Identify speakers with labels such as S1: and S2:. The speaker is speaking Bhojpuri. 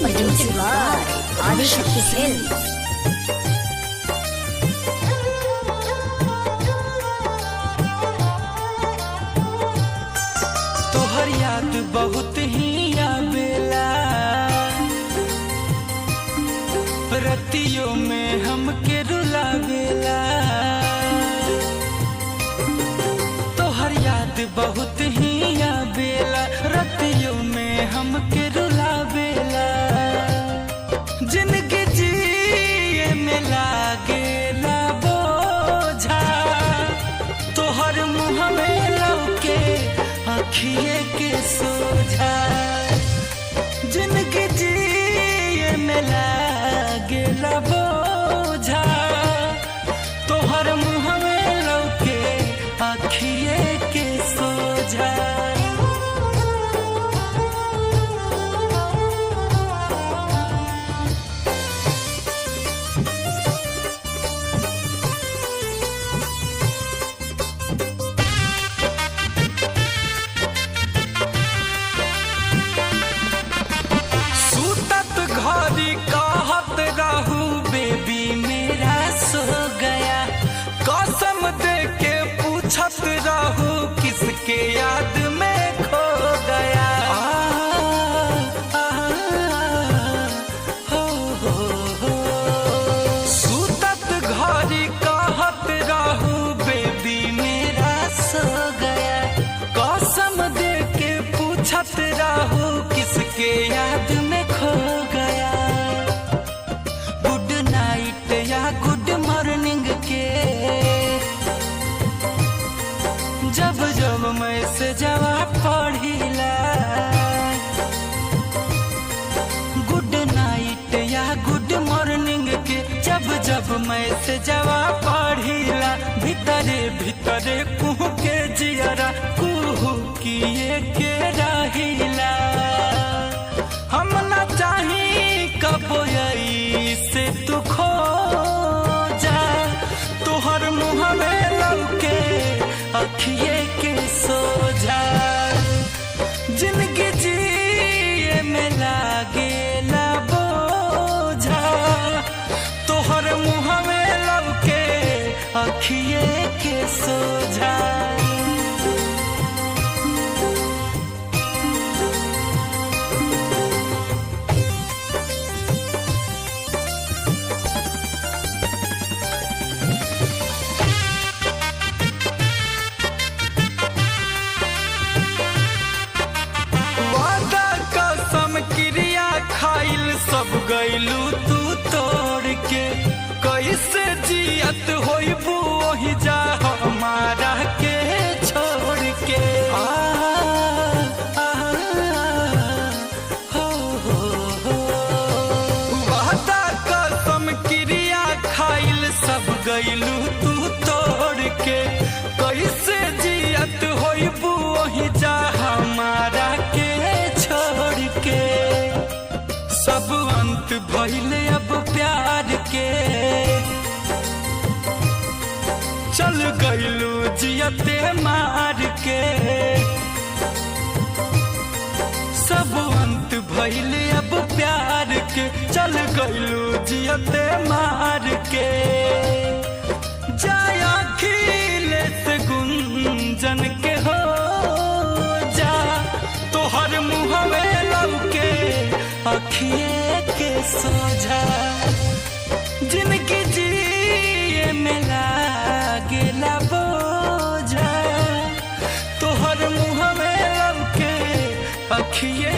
S1: Produced by Adishakti Films.
S2: तोहर याद बहुत ही आवेला, रतियों में हमके रुलावेला। तोहर याद बहुत ही आवेला, रतियों में हमके रुलावेला। जिंदगी जिए में लागेला बोझा, तोहर मुँह में लौके अखिए के सोझा। जिनके जिए में लागेला बोझा, तोहर मुँह में लौके अखिए के सोझा। सूतत घरी कहत रहू बेबी मेरा सो गया, कसम दे के पूछत रहू किसके याद में खो गया। आ, आ, हो, हो, हो। सूतत घरी कहत रहू बेबी मेरा सो गया, कसम दे के पूछत रहू किसके याद में खो गया। गुड नाइट या गुड मॉर्निंग के जब जब मैं से जवाब पढ़िला, गुड नाइट या गुड मॉर्निंग के जब जब मैं से जवाब पढ़िला, भीतरे भीतरे कुह के जियरा कुहू किए के रहिला। हम ना चाही कबो से तू खो जा, तोहर मुँह में लौके अखिए के सोझा। जिंदगी जिए में लागेला बोझा, तोहर मुँह में लौके अखिए के सोझा। वादा कसम क्रिया खाइल सब गइलू तू तोड़ के, कैसे जियत होइबू ओहि जा हमारा के छोड़ के। आ, आ, हो, हो, हो। वादा कसम क्रिया खाइल सब गइलू तू तोड़ के, कैसे जियत होइबू ओहि जा हमारा के छोड़ के। सब अंत भइले अब प्यार के, चल गइलू जियते मार के। सब अंत भइले अब प्यार के, चल गइलू जियते मार के। जाया खिले से गुंजन के हो जा, तोहर मुँह में लौके अखिए के सोझा। जिनकी जिए में लागेला बोझा, तोहर मुँह में लौके अखिए